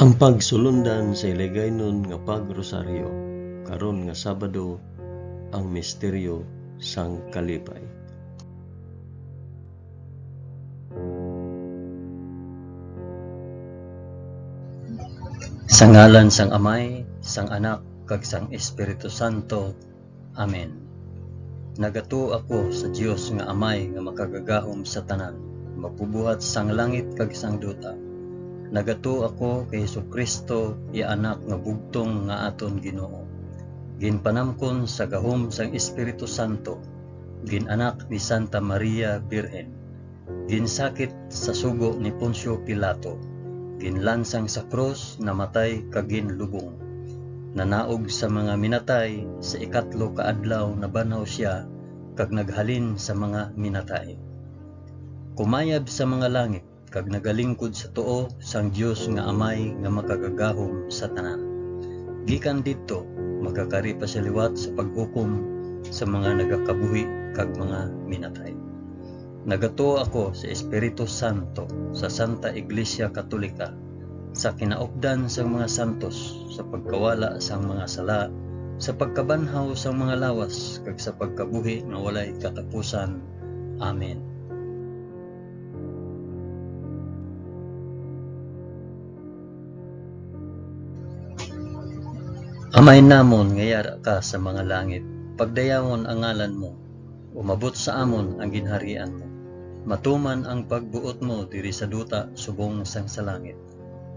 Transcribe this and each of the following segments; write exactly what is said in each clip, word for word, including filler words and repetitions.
Ang pagsulundan sa Hiligaynon nga pag-rosaryo karon nga Sabado, ang misteryo sang kalipay. Sa ngalan sang Amay, sang Anak, kag sang Espiritu Santo. Amen. Nagatuo ako sa Dios nga Amay nga makagagahom sa tanan, magbubuhat sang langit kag sang duta. Nagatuo ako kay Jesu-Cristo, iya Anak nga bugtong nga aton Ginoo, ginpanamkon sa gahom sang Espiritu Santo, gin-anak ni Santa Maria Birhen, ginsakit sa sugo ni Poncio Pilato, ginlansang sa krus, namatay kag ginlubong. Nanaog sa mga minatay, sa ikatlo ka adlaw nabanhaw sia, kag naghalin sa mga minatay. Kumayab sa mga langit, kag nagalingkod sa tuo sang Dios nga Amay nga makagagahom sa tanan. Gikan didto, makakari pa sia liwat sa paghukom sa mga nagakabuhi kag mga minatay. Nagatuo ako sa Espiritu Santo, sa Santa Iglesia Katolika, sa kinaupdan sang mga santos, sa pagkawala sang mga sala, sa pagkabanhaw sang mga lawas, kag sa pagkabuhi nga walay katapusan. Amen. Amay namon nga yara ka sa mga langit, pagdayawon ang ngalan mo. Umabot sa amon ang ginharian mo. Matuman ang pagbuot mo diri sa duta subong sang sa langit.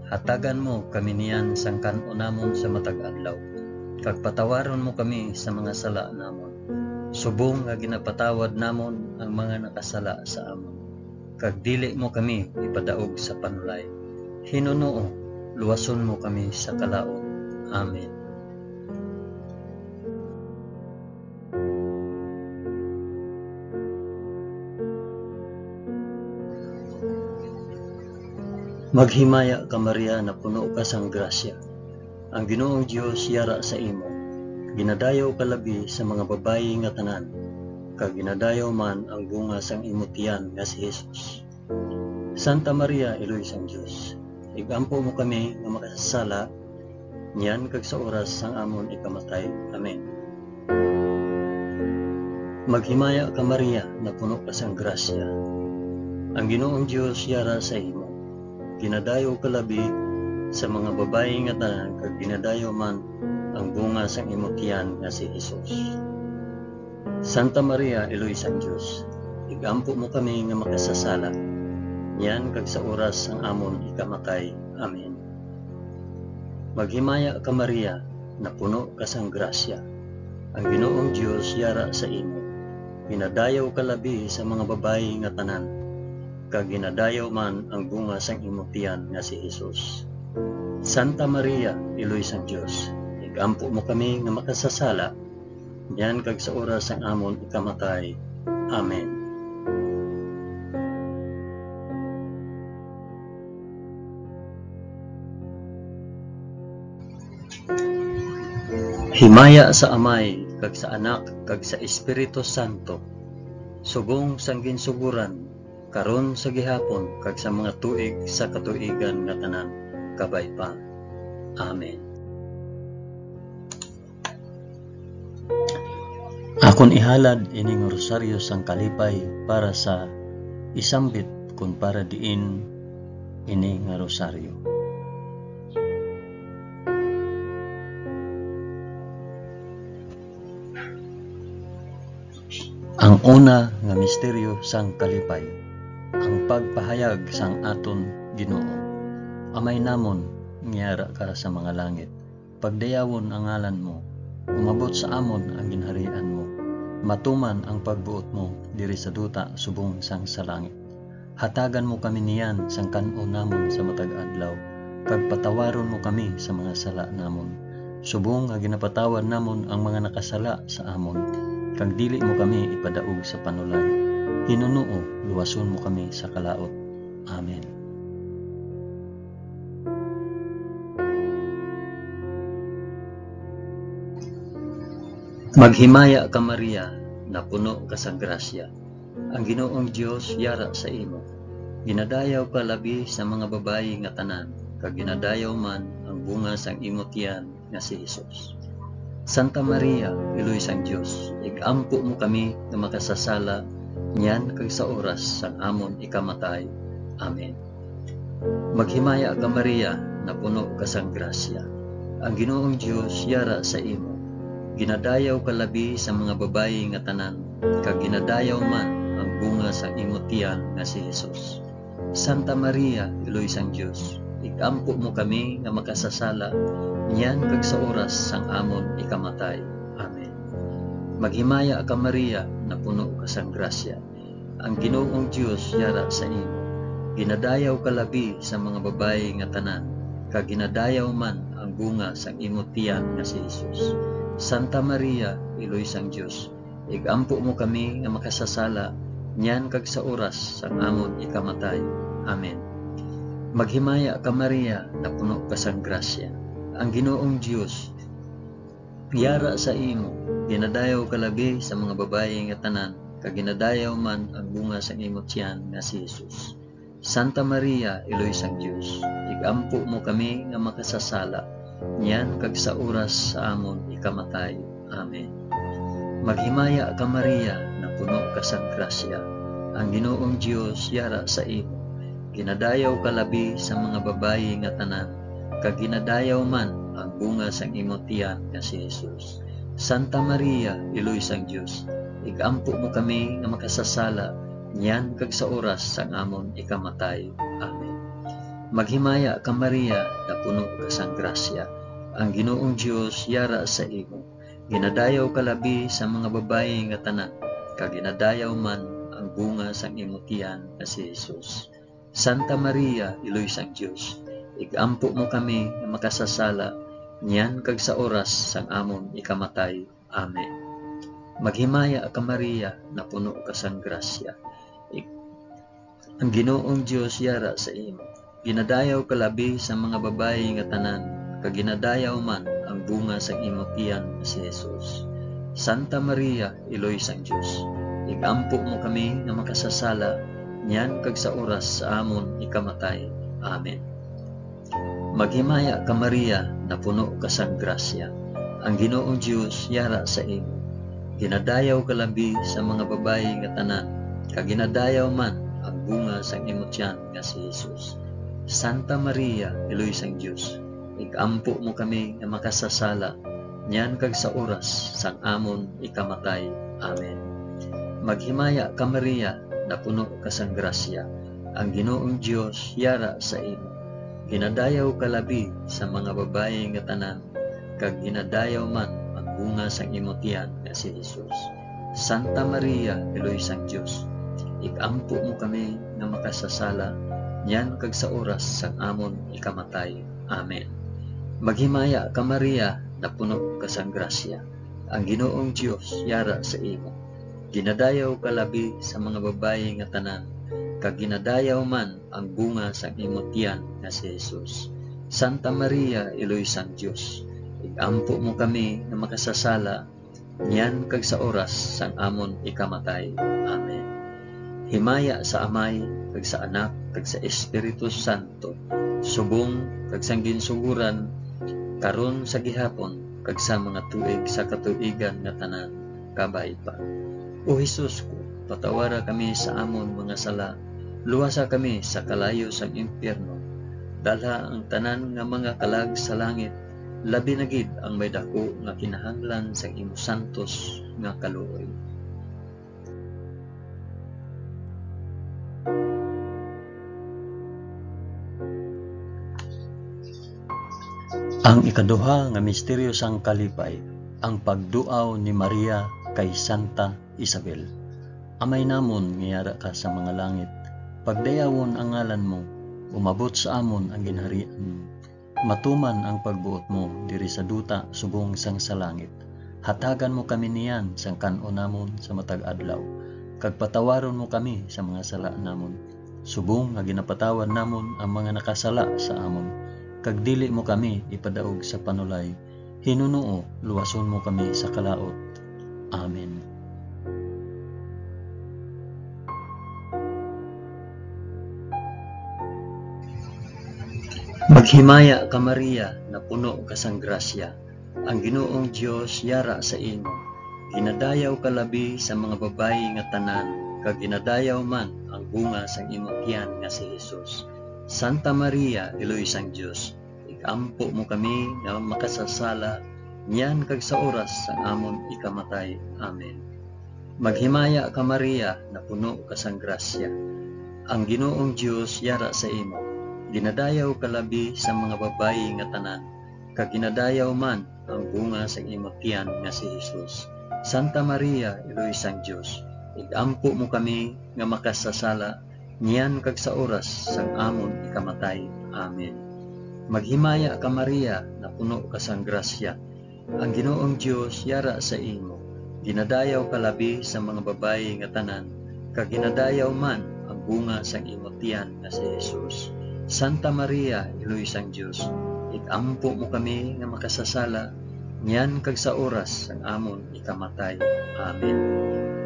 Hatagan mo kami niyan sang kan-on namon sa matag adlaw, kag patawaron mo kami sa mga sala namon, subong nga ginapatawad namon ang mga nakasala sa amon. Kag dili mo kami ipadaog sa panulay. Hinunoo, luwason mo kami sa kalaut. Amen. Maghimaya ka, Maria, napuno ka sang grasya. Ang Ginoong Dios yara sa imo. Ginadayaw ka labi sa mga babayi nga tanan, kag ginadayaw man ang bunga sang imo tiyan nga si Jesus. Santa Maria, Iloy sang Dios, ig-ampo mo kami nga makasasala, niyan kag sa oras sang amon ikamatay. Amen. Maghimaya ka, Maria, napuno ka sang grasya. Ang Ginoong Dios yara sa imo. Ginadayaw ka labi sa mga babayi nga tanan, kag ginadayaw man ang bunga sang imo tiyan nga si Jesus. Santa Maria, Iloy sang Dios, ig-ampo mo kami nga makasasala, niyan kag sa oras sang amon ikamatay. Amen. Maghimaya ka, Maria, napuno ka sang grasya. Ang Ginoong Dios yara sa imo. Ginadayaw ka labi sa mga babayi nga tanan, kag ginadayaw man ang bunga sang imo tiyan nga si Jesus. Santa Maria, Iloy sang Dios, ig-ampo mo kami nga makasasala, niyan kag sa oras sang amon ikamatay. Amen. Himaya sa Amay, kag sa Anak, kag sa Espiritu Santo, subong sang ginsugoran, karon, sa gihapon, kag sa mga tuig sa katuigan nga tanan. Kabay pa. Amen. Akon ihalad ini nga rosaryo sang kalipay para sa isambit kon para diin ini nga rosaryo. Ang una nga misteryo sang kalipay, ang pagpahayag sang aton Ginoo. Amay namon nga yara ka sa mga langit, pagdayawon ang ngalan mo. Umabot sa amon ang ginharian mo. Matuman ang pagbuot mo diri sa duta subong sang sa langit. Hatagan mo kami niyan sang kan-on namon sa matag adlaw, kag patawaron mo kami sa mga sala namon, subong nga ginapatawad namon ang mga nakasala sa amon, kag dili mo kami ipadaog sa panulay. Hinunoo, luwason mo kami sa kalaut. Amen. Maghimaya ka, Maria, napuno ka sang grasya. Ang Ginoong Dios yara sa imo. Ginadayaw ka labi sa mga babayi nga tanan, kag ginadayaw man ang bunga sang imo tiyan nga si Jesus. Santa Maria, Iloy sang Dios, ig-ampo mo kami nga makasasala niyan kag sa oras sang amon ikamatay. Amen. Maghimaya ka, Maria, napuno ka sang grasya. Ang Ginoong Dios yara sa imo. Ginadayaw ka labi sa mga babayi nga tanan, kag ginadayaw man ang bunga sang imo tiyan nga si Jesus. Santa Maria, Iloy sang Dios, ig-ampo mo kami nga makasasala niyan kag sa oras sang amon ikamatay. Amen. Maghimaya ka, Maria, napuno ka sang grasya. Ang Ginoong Dios yara sa imo. Ginadayaw ka labi sa mga babayi nga tanan, kag ginadayaw man ang bunga sang imo tiyan nga si Jesus. Santa Maria, Iloy sang Dios, ig-ampo mo kami nga makasasala niyan kag sa oras sang amon ikamatay. Amen. Maghimaya ka, Maria, napuno ka sang grasya. Ang Ginoong Dios yara sa imo. Ginadayaw ka labi sa mga babayi nga tanan, kag ginadayaw man ang bunga sang imo tiyan nga si Jesus. Santa Maria, Iloy sang Dios, ig-ampo mo kami nga makasasala, niyan kag sa oras sa amon ikamatay. Amen. Maghimaya ka, Maria, napuno ka sang grasya. Ang Ginoong Dios yara sa imo. Ginadayaw ka labi sa mga babayi nga tanan, kag ginadayaw man ang bunga sang imo tiyan nga si Jesus. Santa Maria, Iloy sang Dios, ig-ampo mo kami nga makasasala, niyan kag sa oras sang amon ikamatay. Amen. Maghimaya ka, Maria, napuno ka sang grasya. Ang Ginoong Dios yara sa imo. Ginadayaw ka labi sa mga babayi nga tanan, kag ginadayaw man ang bunga sang imo tiyan nga si Jesus. Santa Maria, Iloy sang Dios, ig-ampo mo kami nga makasasala, niyan kag sa oras sang amon ikamatay. Amen. Maghimaya ka, Maria, napuno ka sang grasya. Ig-, ang Ginoong Dios yara sa imo. Ginadayaw ka labi sa mga babayi nga tanan, kag ginadayaw man ang bunga sang imo tiyan nga si Jesus. Santa Maria, Iloy sang Dios, ig-ampo mo kami nga makasasala, niyan kag sa oras sa amon ikamatay. Amen. Maghimaya ka, Maria, napuno ka sang grasya. Ang Ginoong Dios yara sa imo. Ginadayaw ka labi sa mga babayi nga tanan, kag ginadayaw man ang bunga sang imo tiyan nga si Jesus. Santa Maria, Iloy sang Dios, ig-ampo mo kami nga makasasala, niyan kag sa oras sang amon ikamatay. Amen. Maghimaya ka, Maria, napuno ka sang grasya. Ang Ginoong Dios yara sa imo. Ginadayaw ka labi sa mga babayi nga tanan, kag ginadayaw man ang bunga sang imo tiyan nga si Jesus. Santa Maria, Iloy sang Dios, ig-ampo mo kami nga makasasala, niyan kag sa oras sang amon ikamatay. Amen. Maghimaya ka, Maria, napuno ka sang grasya. Ang Ginoong Dios yara sa imo. Ginadayaw ka labi sa mga babayi nga tanan, kag ginadayaw man ang bunga sang imo tiyan nga si Jesus. Santa Maria, Iloy sang Dios, ig-ampo mo kami nga makasasala, niyan kag sa oras sang amon ikamatay. Amen. Himaya sa Amay, kag sa Anak, kag sa Espiritu Santo, subong kag sang ginsuguran, karon, sa gihapon, kag sa mga tuig sa katuigan nga tanan. Kabay pa. O Jesus ko, patawara kami sa amon mga sala, luwasa kami sa kalayo sang impyerno, dalha ang tanan nga mga kalag sa langit, labi na gid ang may daku nga kinahanglan sang imo santos nga kaluoy. Ang ikaduha nga misteryo sang kalipay, ang pagduaw ni Maria kay Santa Isabel. Amay namon nga yara ka sa mga langit, pagdayawon ang ngalan mo, umabot sa amon ang ginharian mo. Matuman ang pagbuot mo diri sa duta subong sang sa langit. Hatagan mo kami niyan sang kan-on namon sa matag adlaw, kag patawaron mo kami sa mga sala namon, subong nga ginapatawad namon ang mga nakasala sa amon, kag dili mo kami ipadaog sa panulay. Hinunoo, luwason mo kami sa kalaut. Amen. Maghimaya ka, Maria, napuno ka sang grasya, ang Ginoong Dios yara sa imo. Ginadayaw ka labi sa mga babayi nga tanan, kag ginadayaw man ang bunga sang imo tiyan nga si Jesus. Santa Maria, Iloy sang Dios, ig-ampo mo kami nga makasasala, niyan kag sa oras sang amon ikamatay. Amen. Maghimaya ka, Maria, napuno ka sang grasya. Ang Ginoong Dios yara sa imo. Ginadayaw ka labi sa mga babayi nga tanan, kag ginadayaw man ang bunga sang imo tiyan nga si Jesus. Santa Maria, Iloy sang Dios, ig-ampo mo kami nga makasasala, niyan kag sa oras sang amon ikamatay. Amen. Maghimaya ka, Maria, napuno ka sang grasya. Ang Ginoong Dios yara sa imo. Ginadayaw ka labi sa mga babayi nga tanan, kag ginadayaw man ang bunga sang imo tiyan nga si Jesus. Santa Maria, Iloy sang Dios, ig-ampo mo kami nga makasasala, niyan kag sa oras sang amon ikamatay. Amen.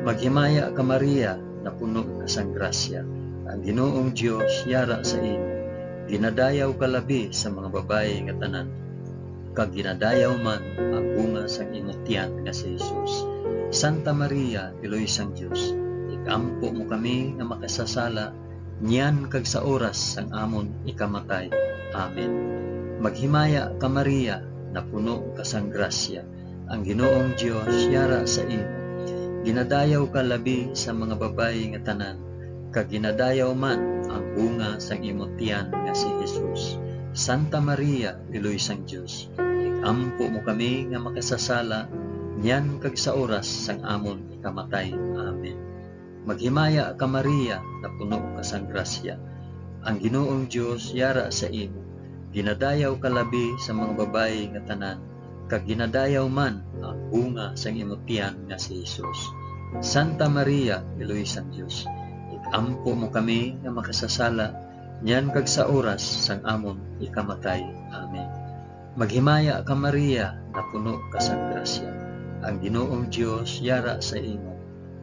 Maghimaya ka, Maria, napuno ka sang grasya. Ang Ginoong Dios yara sa imo. Ginadayaw ka labi sa mga babayi nga tanan, kag ginadayaw man ang bunga sang imo tiyan nga si Jesus. Santa Maria, Iloy sang Dios, ig-ampo mo kami nga makasasala, niyan kag sa oras sang amon ikamatay. Amen. Maghimaya ka, Maria, napuno ka sang grasya. Ang Ginoong Dios yara sa imo. Ginadayaw ka labi sa mga babayi nga tanan, kag ginadayaw man ang bunga sang imo tiyan nga si Jesus. Santa Maria, Iloy sang Dios, ig-ampo mo kami nga makasasala, niyan kag sa oras sang amon ikamatay. Amen. Maghimaya ka, Maria, napuno ka sang grasya. Ang Ginoong Dios yara sa imo. Ginadayaw ka labi sa mga babayi nga tanan, kag ginadayaw man ang bunga sang imo tiyan nga si Jesus. Santa Maria, Iloy sang Dios, ig-ampo mo kami nga makasasala, niyan kag sa oras sang amon ikamatay. Amen. Maghimaya ka, Maria, napuno ka sang grasya. Ang Ginoong Dios yara sa imo.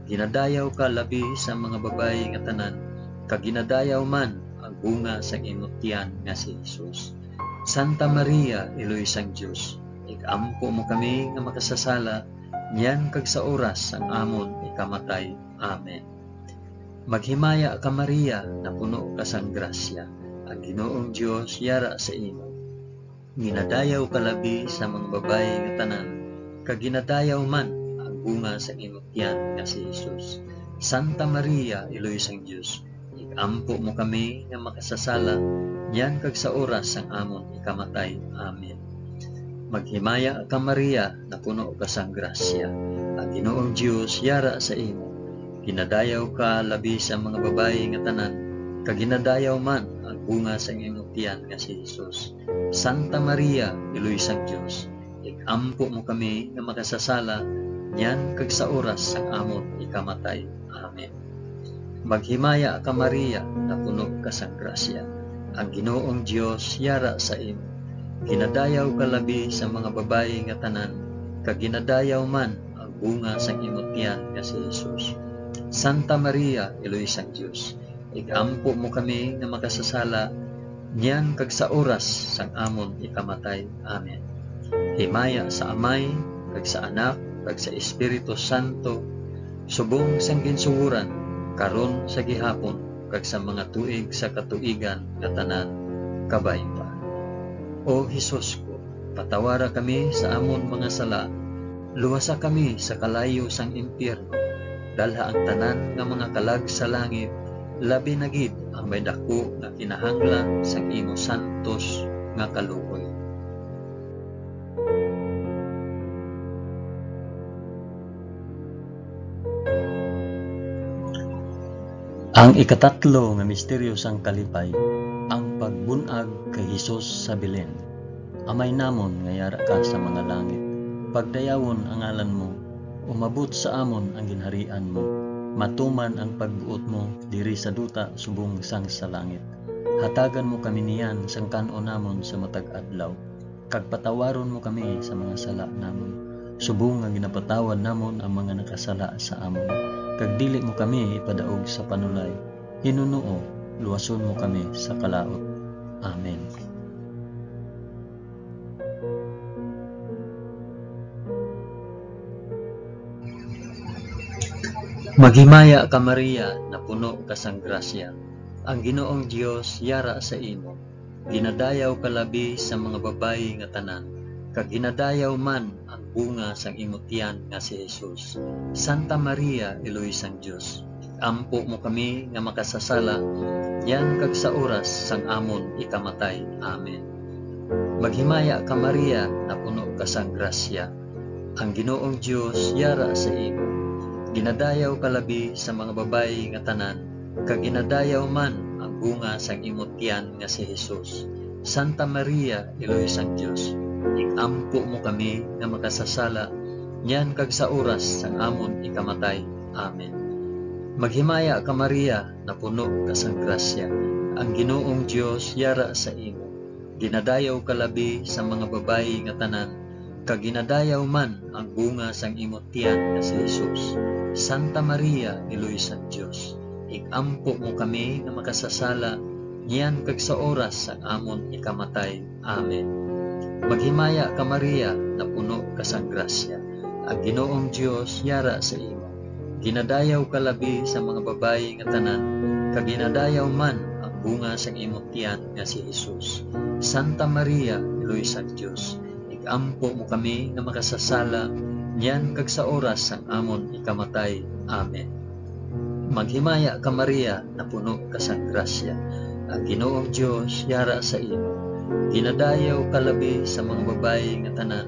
Ginadayaw ka labi sa mga babayi nga tanan, kag ginadayaw man ang bunga sang imo tiyan nga si Jesus. Santa Maria, Iloy sang Dios, ig-ampo mo kami nga makasasala, niyan kag sa oras sang amon ikamatay. Amen. Maghimaya ka, Maria, napuno ka sang grasya, ang Ginoong Dios yara sa imo. Ginadayaw ka labi sa mga babayi nga tanan, kag ginadayaw man ang bunga sang imo tiyan nga si Jesus. Santa Maria, Iloy sang Dios, ig-ampo mo kami nga makasasala, niyan kag sa oras sang amon ikamatay. Amen. Maghimaya ka, Maria, napuno ka sang grasya. Ang Ginoong Dios yara sa imo. Ginadayaw ka labi sa mga babayi nga tanan, kag ginadayaw man ang bunga sang imong tiyan nga si Jesus. Santa Maria, Iloy sang Dios, ig-ampo mo kami nga makasasala, niyan kag sa oras sang amon ikamatay. Amen. Maghimaya ka, Maria, napuno ka sang grasya. Ang Ginoong Dios yara sa imo. Ginadayaw ka labi sa mga babayi nga tanan, kag ginadayaw man ang bunga sang imo tiyan nga si Jesus. Santa Maria, Iloy sang Dios, ig-ampo mo kami nga makasasala, niyan kag sa oras sang amon ikamatay. Amen. Himaya sa Amay, kag sa Anak, kag sa Espiritu Santo, subong sang ginsugoran, karon, sa gihapon, kag sa mga tuig sa katuigan nga tanan. Kabay pa. O Jesus ko, patawara kami sa amon mga sala, luwasa kami sa kalayo sang impyerno, dalha ang tanan nga mga kalag sa langit, labi na gid ang may daku nga kinahanglan sang imo santos nga kaluoy. Ang ikatatlo nga misteryo sang kalipay, ang pagbun-ag kay Jesus sa Belen. Amay namon nga yara ka sa mga langit, pagdayawon ang ngalan mo, umabot sa amon ang ginharian mo, matuman ang pagbuot mo diri sa duta subong sang sa langit. Hatagan mo kami niyan sang kan-on namon sa matag adlaw, kag patawaron mo kami sa mga sala namon, subong nga ginapatawad namon ang mga nakasala sa amon, kag dili mo kami ipadaog sa panulay, hinunoo, luwason mo kami sa kalaut. Amen. Maghimaya ka, Maria, napuno ka sang grasya. Ang Ginoong Dios yara sa imo. Ginadayaw ka labi sa mga babayi nga tanan, kag ginadayaw man ang bunga sang imo tiyan nga si Jesus. Santa Maria, Iloy sang Dios, ig-ampo mo kami nga makasasala, niyan kag sa oras sang amon ikamatay. Amen. Maghimaya ka, Maria, napuno ka sang grasya. Ang Ginoong Dios yara sa imo. Ginadayaw ka labi sa mga babayi nga tanan, kag ginadayaw man ang bunga sang imo tiyan nga si Jesus. Santa Maria, Iloy sang Dios, ig-ampo mo kami nga makasasala, niyan kag sa oras sang amon ikamatay. Amen. Maghimaya ka, Maria, napuno ka sang grasya. Ang Ginoong Dios yara sa imo. Ginadayaw ka labi sa mga babayi nga tanan, kag ginadayaw man ang bunga sang imo tiyan nga si Jesus. Santa Maria, Iloy sang Dios, ig-ampo mo kami nga makasasala, niyan kag sa oras sang amon ikamatay. Amen. Maghimaya ka, Maria, napuno ka sang grasya. Ang Ginoong Dios yara sa imo. Ginadayaw ka labi sa mga babayi nga tanan, kag ginadayaw man ang bunga sang imo tiyan nga si Jesus. Santa Maria, Iloy sang Dios, ig-ampo mo kami nga makasasala, niyan kag sa oras sang amon ikamatay. Amen. Maghimaya ka, Maria, napuno ka sang grasya. Ang Ginoong Dios yara sa imo. Ginadayaw ka labi sa mga babayi nga tanan,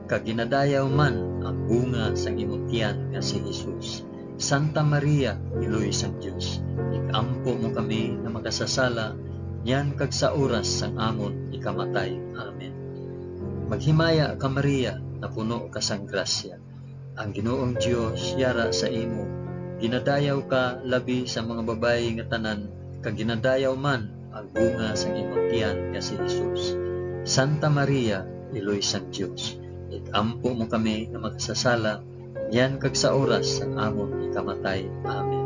kag ginadayaw man ang bunga sang imo tiyan nga si Jesus. Santa Maria, Iloy sang Dios, ig-ampo mo kami nga makasasala, niyan kag sa oras sang amon ikamatay. Amen. Maghimaya ka, Maria, napuno ka sang grasya. Ang Ginoong Dios yara sa imo. Ginadayaw ka labi sa mga babayi nga tanan, kag ginadayaw man ang bunga sang imo tiyan nga si Jesus. Santa Maria, Iloy sang Dios, ig-ampo mo kami nga makasasala, niyan kag sa oras sang amon ikamatay. Amen.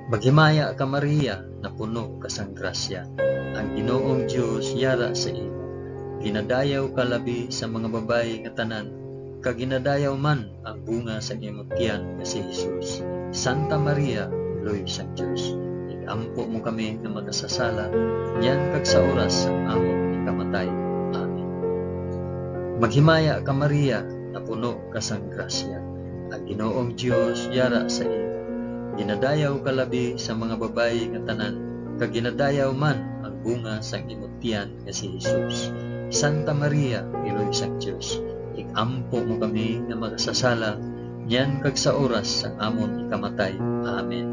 Maghimaya ka, Maria, napuno ka sang grasya. Ang Ginoong Dios yara sa imo. Ginadayaw ka labi sa mga babayi nga tanan, kag ginadayaw man ang bunga sang imo tiyan nga si Jesus. Santa Maria, Iloy sang Dios, ig-ampo mo kami nga makasasala, niyan kag sa oras sang amon ikamatay. Amen. Maghimaya ka, Maria, napuno ka sang grasya. Ang Ginoong Dios yara sa imo. Ginadayaw ka labi sa mga babayi nga tanan, kag ginadayaw man ang bunga sang imo tiyan nga si Jesus. Santa Maria, Iloy sang Dios, ig-ampo mo kami nga makasasala, niyan kag sa oras sang amon ikamatay. Amen.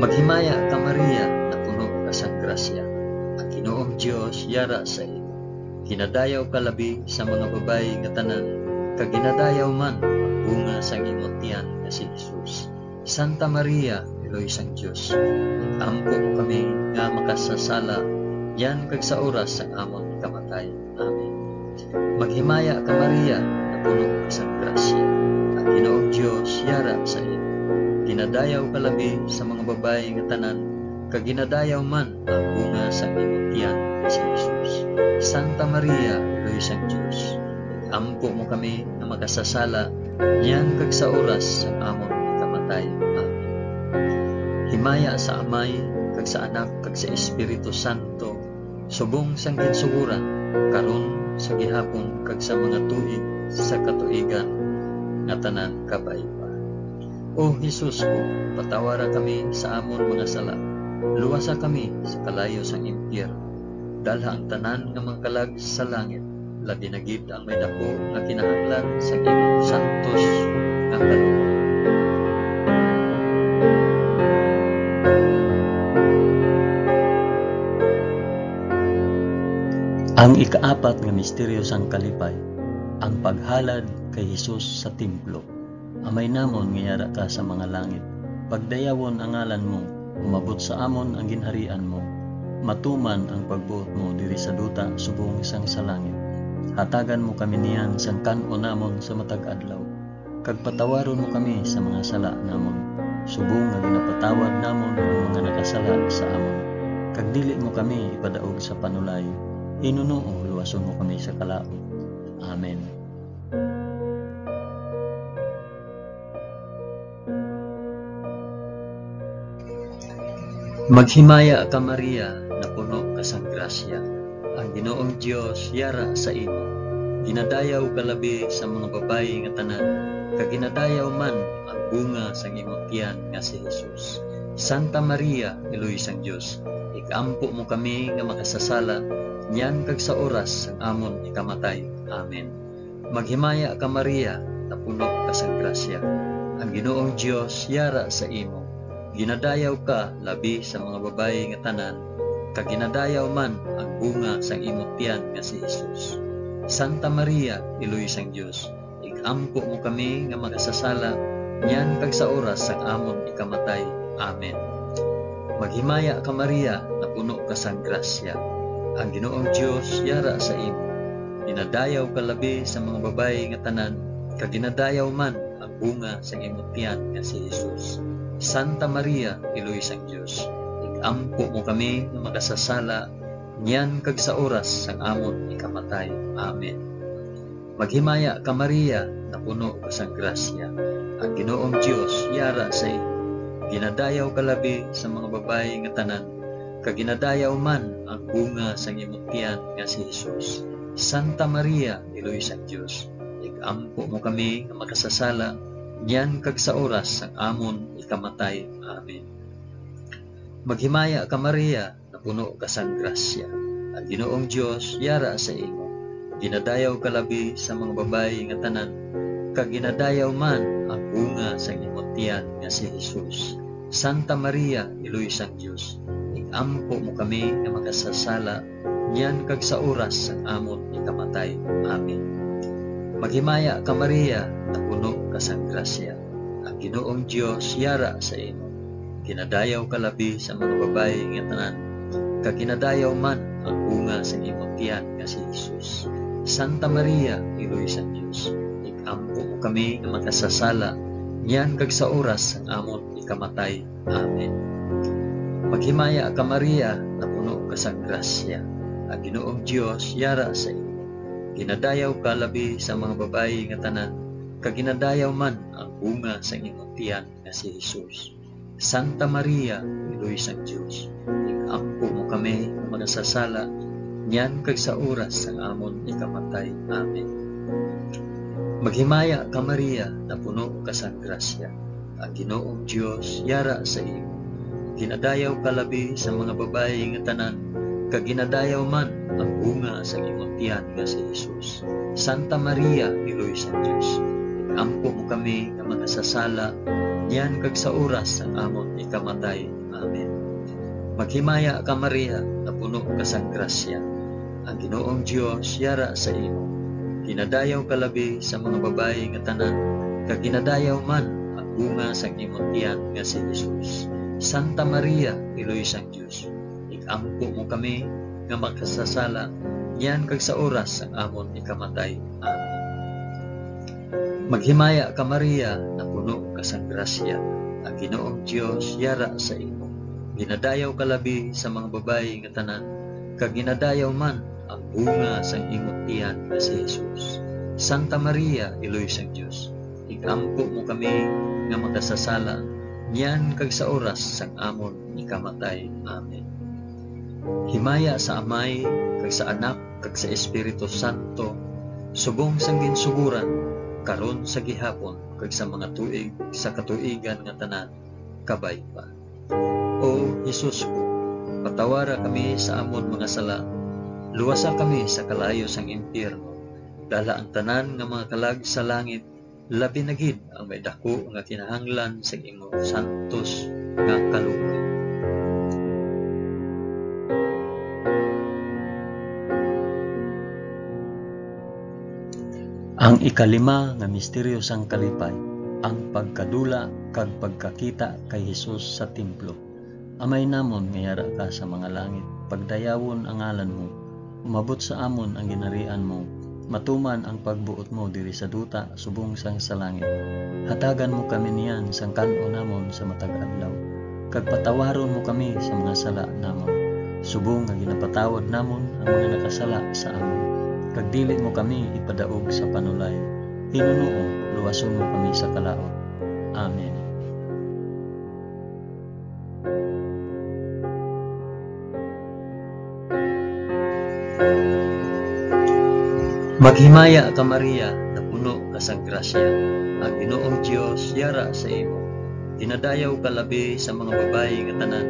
Maghimaya ka, Maria, napuno ka sang grasya. Ang Ginoong Dios yara sa imo. Ginadayaw ka labi sa mga babayi nga tanan, kag ginadayaw man ang bunga sang imo tiyan nga si Jesus. Santa Maria, Iloy sang Dios, ampo mo kami nga makasasala, niyan kag sa oras sang amon ikamatay. Amen. Maghimaya ka, Maria, napuno ka sang grasya. Ang Ginoong Dios yara sa imo. Ginadayaw ka labi sa mga babayi nga tanan, kag ginadayaw man ang bunga sang imo tiyan nga si Jesus. Santa Maria, Iloy sang Dios, ampo mo kami nga makasasala, niyan kag sa oras sang amon ikamatay. Amen. Himaya sa Amay, kag sa Anak, kag sa Espiritu Santo, subong sang ginsugoran, karon, sa gihapon, kag sa mga tuig sa katuigan nga tanan. Kabay pa. O Jesus ko, patawara kami sa amon mga sala, luwasa kami sa kalayo sang impyerno, dalha ang tanan nga mga kalag sa langit, labi na gid ang may daku nga kinahanglan sa imong santos nga kalooban. Ang ikaapat nga misteryo sang kalipay, ang paghalad kay Jesus sa templo. Amay namon nga yara ka sa mga langit, pagdayawon ang ngalan mo, umabot sa amon ang ginharian mo, matuman ang pagbuot mo diri sa duta subong sang sa langit. Hatagan mo kami niyan sang kan-on namon sa matag adlaw, kag patawaron mo kami sa mga sala namon, subong nga ginapatawad namon ang mga nakasala sa amon. Kag dili mo kami ipadaog sa panulay, hinunoo luwason mo kami sa kalaut. Amen. Maghimaya ka, Maria, napuno ka sang grasya. Ang Ginoong Dios yara sa imo. Ginadayaw ka labi sa mga babayi nga tanan, kag ginadayaw man ang bunga sang imong tiyan nga si Jesus. Santa Maria, Iloy sang Dios, ig-ampo mo kami nga makasasala, niyan kag sa oras sang amon ikamatay. Amen. Maghimaya ka, Maria, napuno ka sang grasya. Ang Ginoong Dios yara sa imo. Ginadayaw ka labi sa mga babayi nga tanan, kag ginadayaw man ang bunga sang imo tiyan nga si Jesus. Santa Maria, Iloy sang Dios, ig-ampo mo kami nga makasasala, niyan kag sa oras sang amon ikamatay. Amen. Maghimaya ka, Maria, napuno ka sang grasya. Ang Ginoong Dios yara sa imo. Ginadayaw ka labi sa mga babayi nga tanan, kag ginadayaw man ang bunga sang imo tiyan nga si Jesus. Santa Maria, Iloy sang Dios, ig-ampo mo kami nga makasasala, niyan kag sa oras sang amon ikamatay. Amen. Maghimaya ka, Maria, napuno ka sang grasya. Ang Ginoong Dios yara sa imo. Ginadayaw ka labi sa mga babayi nga tanan, kag ginadayaw man ang bunga sang imong tiyan nga si Jesus. Santa Maria, Iloy sang Dios, ig-ampo mo kami nga makasasala, niyan kag sa oras sang amon ikamatay. Amen. Maghimaya ka, Maria, napuno ka sang grasya. Ang Ginoong Dios yara sa imo. Ginadayaw ka labi sa mga babayi nga tanan, kag ginadayaw man ang bunga sang imong tiyan nga si Jesus. Santa Maria, Iloy sang Dios, ig-ampo mo kami nga makasasala, niyan kag sa oras sang amon ikamatay. Amen. Maghimaya ka, Maria, napuno ka sang grasya. Ang Ginoong Dios yara sa imo. Ginadayaw ka labi sa mga babayi nga tanan, kag ginadayaw man ang bunga sang imong tiyan nga si Jesus. Santa Maria, Iloy sang Dios, ig-ampo mo kami nga makasasala, niyan kag sa oras sang amon ikamatay. Amen. Maghimaya ka, Maria, napuno ka sang grasya. Ang Ginoong Dios yara sa imo. Ginadayaw ka labi sa mga babayi nga tanan, kag ginadayaw man ang bunga sang imong tiyan nga si Jesus. Santa Maria, Iloy sang Dios, ig-ampo mo kami nga makasasala, niyan kag sa oras sang amon ikamatay. Amen. Maghimaya ka, Maria, napuno ka sang grasya. Ang Ginoong Dios yara sa imo. Ginadayaw ka labi sa mga babayi nga tanan, kag ginadayaw man ang bunga sang imong tiyan nga si Jesus. Santa Maria, Iloy sang Dios, ig-ampo mo kami nga makasasala, niyan kag sa oras sang amon ikamatay. Amen. Maghimaya ka, Maria, napuno ka sang grasya. Ang Ginoong Dios yara sa imo. Ginadayaw ka labi sa mga babayi nga tanan, kag ginadayaw man ang bunga sang imong tiyan nga si Jesus. Santa Maria, Iloy sang Dios, ig-ampo mo kami nga makasasala, niyan kag sa oras sang amon ikamatay. Amen. Maghimaya ka, Maria, napuno ka sang grasya. Ang Ginoong Dios yara sa imo. Ginadayaw ka labi sa mga babayi nga tanan, kag ginadayaw man ang bunga sang imong tiyan nga si Jesus. Santa Maria, Iloy sang Dios, ig-ampo mo kami nga makasasala, niyan kag sa oras sang amon ikamatay. Amen. Himaya sa Amay, kag sa Anak, kag sa Espiritu Santo, subong sang ginsugoran, karon, sa gihapon, kag sa mga tuig sa katuigan nga tanan. Kabay pa. O Jesus ko, patawara kami sa amon mga sala, luwasa kami sa kalayo sang impyerno, dala ang tanan nga mga kalag sa langit, labi na gid ang may daku nga kinahanglan sa imong santos nga kaluoy. Ang ikalima nga misteryo sang kalipay, ang pagkadula kag pagkakita kay Jesus sa templo. Amay namon nga yara ka sa mga langit, pagdayawon ang ngalan mo. Umabot sa amon ang ginharian mo. Matuman ang pagbuot mo diri sa duta subong sang sa langit. Hatagan mo kami niyan sang kan-o namon sa matag adlaw, kag patawaron mo kami sa mga sala namon, subong nga ginapatawad namon ang mga nakasala sa amon. Kag dili mo kami ipadaog sa panulay. Hinunoo, luwason mo kami sa kalaut. Amen. Maghimaya ka, Maria, napuno ka sang grasya, ang Ginoong Dios yara sa imo. Ginadayaw ka labi sa mga babayi nga tanan,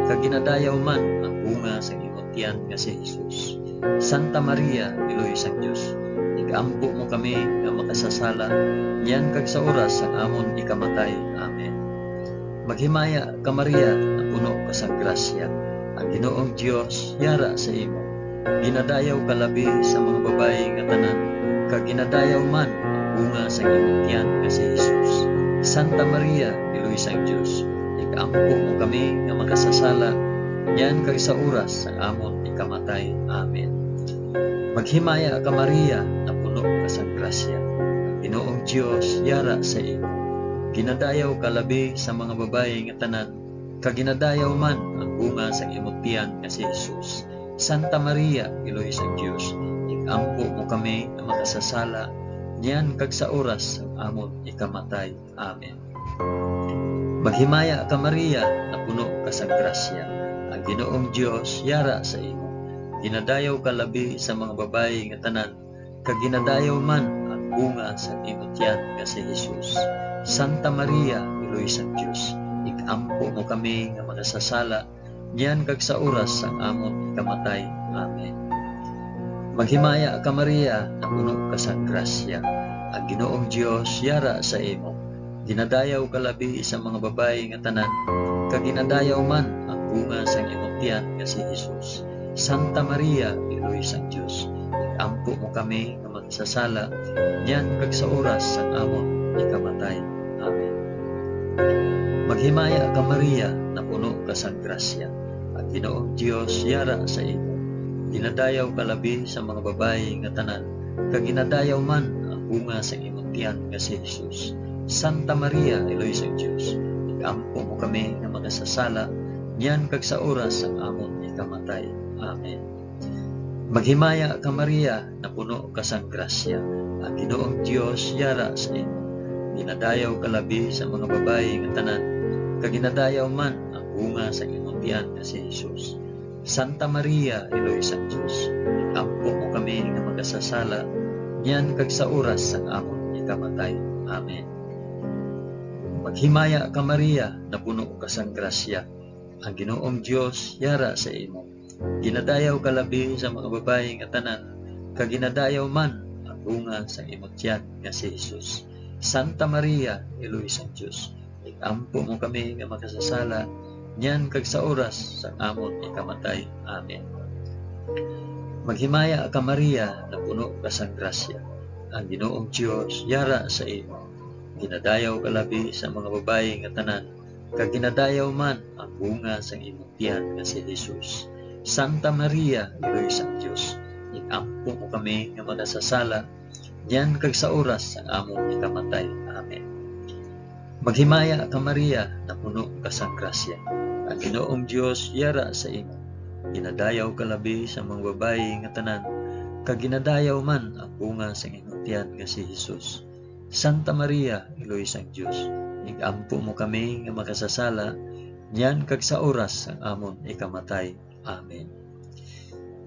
kag ginadayaw man ang bunga sang imong tiyan nga si Jesus. Santa Maria, Iloy sang Dios, igampo mo kami nga makasasala, niyan kag sa oras sang amon ikamatay. Amen. Maghimaya ka, Maria, napuno ka sang grasya, ang Ginoong Dios yara sa imo. Ginadayaw ka labi sa mga babayi nga tanan, kag ginadayaw man ang bunga sang imong tiyan nga si Jesus. Santa Maria, Iloy sang Dios, igampo mo kami nga makasasala, niyan kag sa oras sang amon ikamatay. Amen. Maghimaya ka, Maria, napuno ka sang grasya, ang Ginoong Dios yara sa imo. Ginadayaw ka labi sa mga babayi nga tanan, kag ginadayaw man ang bunga sang imong tiyan nga si Jesus. Santa Maria, Iloy sang Dios, igampo mo kami nga makasasala, niyan kag sa oras sang amon ikamatay. Amen. Maghimaya ka, Maria, napuno ka sang grasya, ang Ginoong Dios yara sa imo. Ginadayaw ka labi sa mga babayi nga tanan, kag ginadayaw man ang bunga sang imong tiyan nga si Jesus. Santa Maria, Iloy sang Dios, igampo mo kami nga makasasala, niyan kag sa oras sang amon ikamatay. Amen. Maghimaya ka, Maria, napuno ka sang grasya, ang Ginoong Dios yara sa imo. Ginadayaw ka labi sa mga babayi nga tanan, kag ginadayaw man ang bunga sang imong tiyan nga si Jesus. Santa Maria, Iloy sang Dios, igampo mo kami nga makasasala, niyan kag sa oras sang amon ikamatay. Amen. Maghimaya ka, Maria, napuno ka sang grasya, ang Ginoong Dios yara sa imo. Ginadayaw ka labi sa mga babayi nga tanan, kag ginadayaw man ang bunga sang imong tiyan nga si Jesus. Santa Maria, Iloy sang Dios, igampo mo kami nga makasasala, niyan kag sa oras sang amon ikamatay. Amen. Maghimaya ka, Maria, napuno ka sang grasya, ang Ginoong Dios yara sa imo. Ginadayaw ka labi sa mga babayi nga tanan, kag ginadayaw man ang bunga sa imong tiyan nga si Jesus. Santa Maria, Iloy sang Dios, igampo mo kami nga makasasala, niyan kag sa oras sang amon ikamatay. Amen. Maghimaya ka, Maria, napuno ka sang grasya, ang Ginoong Dios yara sa imo. Ginadayaw ka labi sa mga babayi nga tanan, kag ginadayaw man ang bunga sang imong tiyan nga si Jesus. Santa Maria, Iloy sang Dios, igampo mo kami nga makasasala, niyan kag sa oras sang amon ikamatay. Amen. Maghimaya ka, Maria, napuno ka sang grasya, ang Ginoong Dios yara sa imo. Ginadayaw ka labi sa mga babayi nga tanan, kag ginadayaw man ang bunga sang imong tiyan nga si Jesus. Santa Maria, Iloy sang Dios, igampo mo kami nga makasasala, niyan kag sa oras sang amon ikamatay. Amen. Maghimaya ka, Maria, napuno ka sang grasya, ang Ginoong Dios yara sa imo. Ginadayaw ka labi sa mga babayi nga tanan, kag ginadayaw man ang bunga sang imong tiyan nga si Jesus. Santa Maria, Iloy sang Dios, igampo mo kami nga makasasala, niyan kag sa oras sang amon ikamatay. Amen.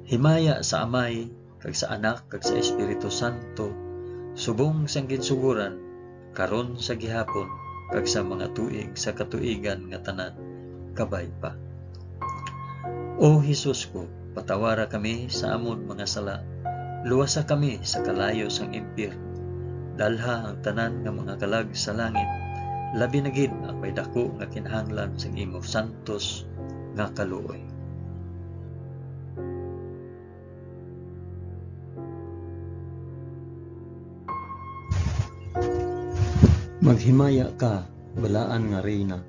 Himaya sa Amay, kag sa Anak, kag sa Espiritu Santo, subong sang ginsugoran, karon, sa gihapon, kag sa mga tuig sa katuigan nga tanan. Kabay pa. O Jesus ko, patawara kami sa amon mga sala, luwasa kami sa kalayo sang impyerno, dalha ang tanan nga mga kalag sa langit, labi na gid ang may daku nga kinahanglan sang imo santos nga kaluoy. Maghimaya ka, balaan nga Reyna,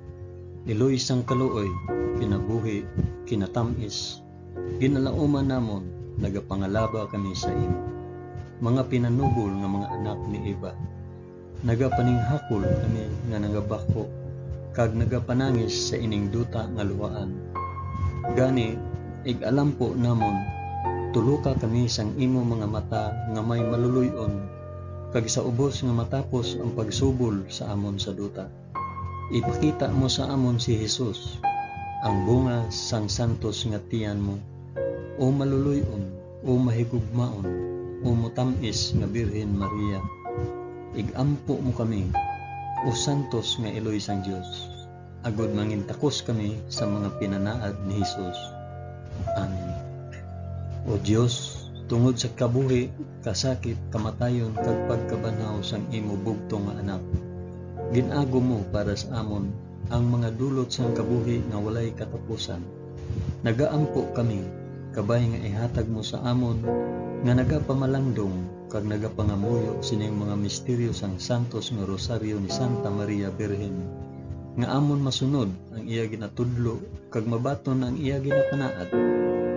iloy sang kaluoy, kinabuhi, kinatamis, ginalauman namon, nagapangalaba kami sa imo. Mga pinanubol nga mga anak ni Eva, nagapaninghakol kami nga nagabakho, kag nagapanangis sa ining duta nga luhaan. Gani, ig-alampo namon, tuloka kami sang imo mga mata nga may maluloy-on, kag sa ubos nga matapos ang pagsubol sa amon sa duta, ipakita mo sa amon si Jesus, ang bunga sang santos nga tiyan mo, o maluloy-on, O mahigugmaon, o motam-is nga Birhen Maria, ig-ampo mo kami, o santos nga iloy sang Dios, agod mangintakos kami sa mga pinanaad ni Jesus. Amen. O Dios, tungod sa kabuhi, kasakit, kamatayon, kag pagkabanhaw sang imo bugtong nga Anak, gin-agom mo para sa amon ang mga dulot sang kabuhi nga walay katapusan. Nagaampo kami, kabay nga ihatag mo sa amon nga nagapamalangdong kag nagapangamuyo sining mga misteryo sang santos nga Rosaryo ni Santa Maria Birhen, nga amon masunod ang iya ginatudlo kag mabaton ang iya ginapanaad,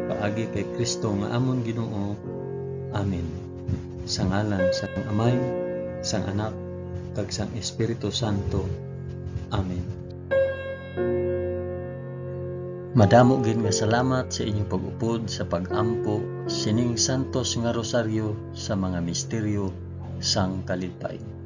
paagi kay Cristo nga amon Ginoo. Amen. Sa ngalan sang Amay, sang Anak, kag sang Espiritu Santo. Amen. Madamo gid nga salamat sa inyong pag-upod sa pag-ampo sining santos nga rosaryo sa mga misteryo sang kalipay.